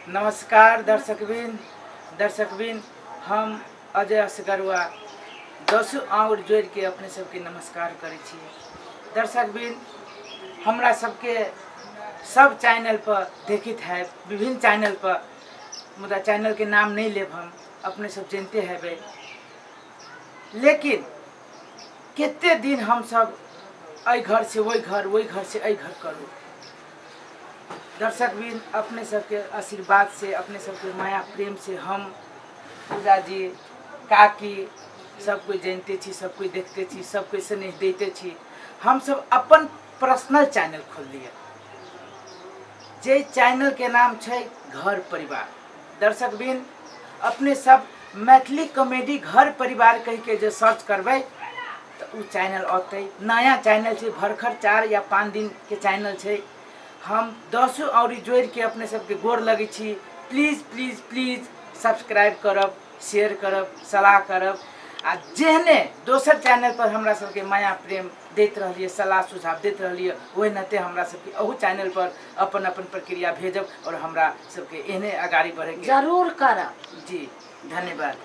नमस्कार दर्शकबिन। दर्शकबिन, हम अजय असगरुआ दसो आँगुर जोड़िके अपने सबके नमस्कार करै छी। दर्शकबिन, हमरा सबके सब चैनल पर देखित है, विभिन्न चैनल पर, मुदा चैनल के नाम नहीं लेब हम, अपने सब जानते हैबे। लेकिन कते दिन हम सब एहि घर से ओहि घर, ओहि घर से एहि घर करू। दर्शकबिन, अपने सबके आशीर्वाद से, अपने सबके माया प्रेम से हम पूजा जी, काकी, सब कोई जानते छी, सब कोई देखते छी, सब कोई स्नेह देते छी। हम सब अपन पर्सनल चैनल खोल लिए, जे चैनल के नाम छै घर परिवार। दर्शकबिन, अपने सब मैथिली कॉमेडी घर परिवार कह के जे सर्च करबै तऽ ओ चैनल औतै। नया चैनल छै, भरखर 4 या 5 दिन के चैनल छै। हम दसो औरी जोड़ि के अपने सबके गोर लगै छी। प्लीज प्लीज प्लीज सब्सक्राइब करब, शेयर करब, सलाह करब। आ जेहने दोसर चैनल पर हमरा सबके माया प्रेम दैत रहलियै, सलाह सुझाव दैत रहलियै, ओहिनाते हमरा सबके अहू चैनल पर अपन अपन प्रक्रिया भेजब और हमरा सबके एहने अगाड़ी बढ़ैके जरूर करब। जी धन्यवाद।